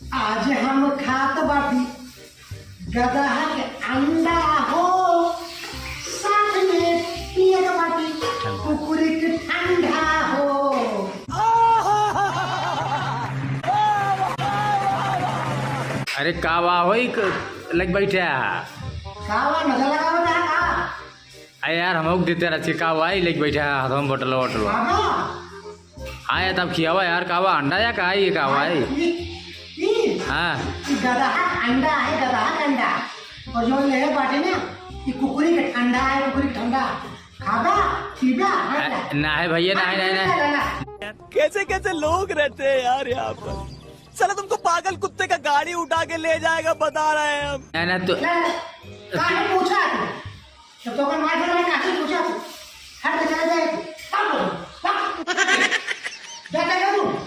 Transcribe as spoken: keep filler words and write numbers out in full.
आज हम खात बाटी गदहा के अंडा हो, साथ में पियत बाटी कुकुरी के ठंडा हो। अरे का बा होई क-, लग बैठे हा। का बा, नजर लगावत हा का? अरे यार, हमहू के देते रहती, का बा, ई लग बैठे हा, हाथों में बोतल, बोतल। बाबा, हाँ यार, तब खियावा यार, का बा, अंडा या का, ये का बा, ई? ई, ई, हाँ। ई गदहा अंडा है, गदहा अंडा। और जो ये है बाटे ना, ई कुकुरी के ठंडा है, कुकुरी के ठंडा। खाबा, पीबा, हट जा। अ, ना है भैया, ना है, ना है, ना है। कैसे कैसे लोग रहते हैं यार यहाँ पर। साला तुमको पागल कुत्ते का गाड़ी उठा के ले जाएगा, बता रहे हैं हम। ना, ना, तो ना, ना, काहे पूछा तू? जब तो अपन मार खेला, काहे पूछा तू? हट के चला जाए तू। हट बोल, हट। जा, जा, जा तू।